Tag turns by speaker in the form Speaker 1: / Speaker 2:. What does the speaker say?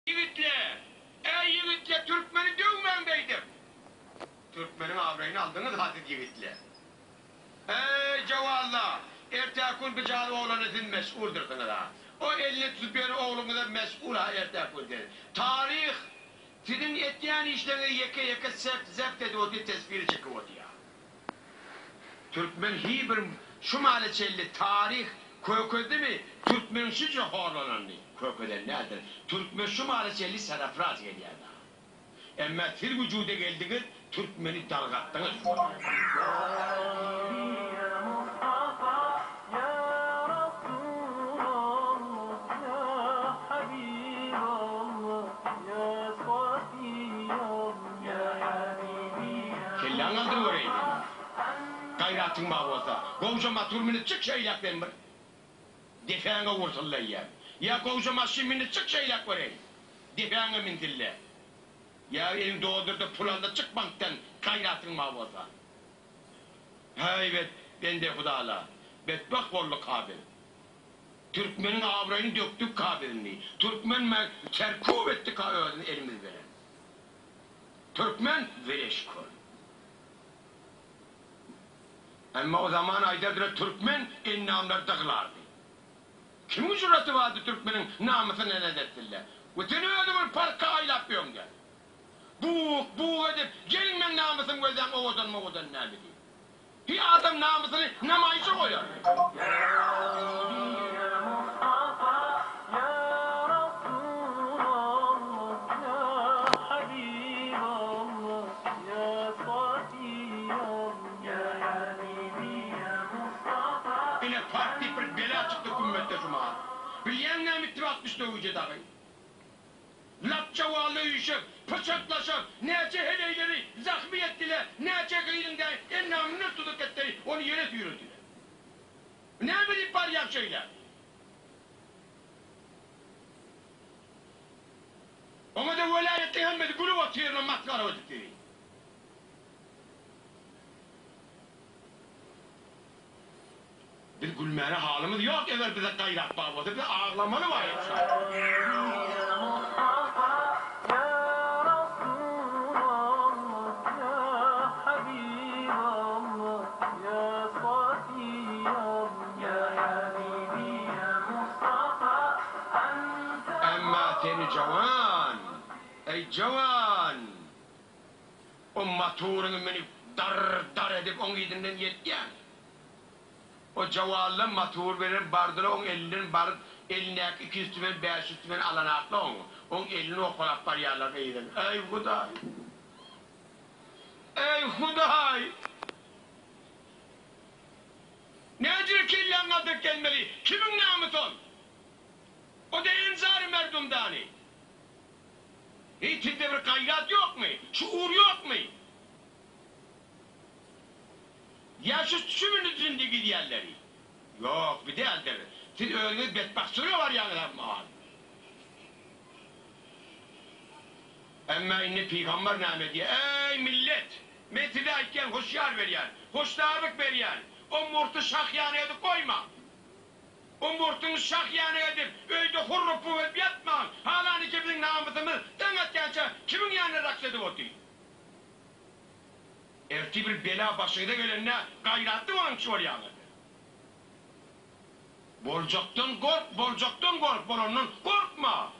Speaker 1: Ýigitle! Äý ýigitle türkmeni döwmäň beýdip! Türkmeniň abraýyny aldyňyz ha siz ýigitle! Äý jowalla! Ertäkun bijal oglana siz meşguldyrsyňyz ha. O elini tutup ýören ogluňyza meşgul ha ertäkun siz. Taryh siziň etýän işleriňizi ýeke ýeke sept zept edip otyr tesbiri çekip otýar. Türkmen hi bir şu mala çenli taryh kökezdimi türkmeniň şunça horlananyny kökezen däldir. Türkmen şu mala çenli sarafraz gelýär daha. Emma siz wujuda geldiňiz türkmeni dargatdyňyz. Kelläňi galdyr göreýin sen. Gaýratyň bar bolsa, gowja motor münüp çyk şeýläk sen bir. Depäňe ursulla diýýän. Ýa gowja maşyn münüp çyk şeýläk göreýin. Depäňe münsünle. Ýa eliň doldur-da pul al-da çyk bankdan, gaýratyň bar bolsa. Häý bet, bende hudala. Betbagt bolduk-ha biz. Türkmeniň abraýyny dökdük-ha biz indi. Türkmen me terkub etdik-ha özüni elimiz bilen. Türkmen weleşkör. Emma o zaman aýdardylar türkmen endamlary dyglardy. Kimiň juraty bardy türkmeniň namysyna näz etsinler. We sen özüň bir parka aýlap öňde. Buk, buk edip, geliň meň namysym gözläň owadan mowadan näme diýip. Hi adam namysyny namaýyşa goýar. Ine park diýip bir bela çykdy kümmetde şu mahal. Bilýäň näme itip döwüje dagy. Lapjawally üýşüp, pyçaklaşyp, näçe heleýleri zahmy etdiler, näçe gyzyň däý endamyndan tutup etdi, ony ýere süýrediler. Näme diýip barýaň şeýle? Oňa-da welaýatlyň hemmesi gülüp otyrlar, masgara edip sizi. Biz gülmäne halymyz ýok eger bize gaýrat bar bolsa biz aglamaly baýak şa. Emma seni jawan, eý jawan, o motoryňy münüp dar-dar edip oň yzyndan ýetýäň. O jawalla matur beren bardyla oň elinden baryp elindäki 200 tümen 500 tümen alanakla oň oň elini owkalap barýarlar gyzyň eý hudaý eý hudaý näjüre kelläň galdyryp gelmeli kimiň namysy ol o-da enzary merdumdany heý sizde bir gaýrat ýokmy şuur ýokmy. Ýa şu çümüni jindi gidýänleri? Ýok, bu däldir. Siz özüňiz betbagtçylyga barýaňyz hem mahal. Emma indi pygamber näme diýýär? Eý, millet! Men size aýtýan, hoşýar berýän, hoşdarlyk berýän, o murty şah ýany edip goýmaň. O murtuňy şah ýany edip, öýde hurrupuk edip ýatmaň. Halaniki biziň namysymyz daň atýança kimiň ýanynda raks edip otyr? Ertir bir bela başyňyza gelende gaýratly bolançy bolýaňyz. Boljakdan gork, boljakdan gork, bolandan gorkma!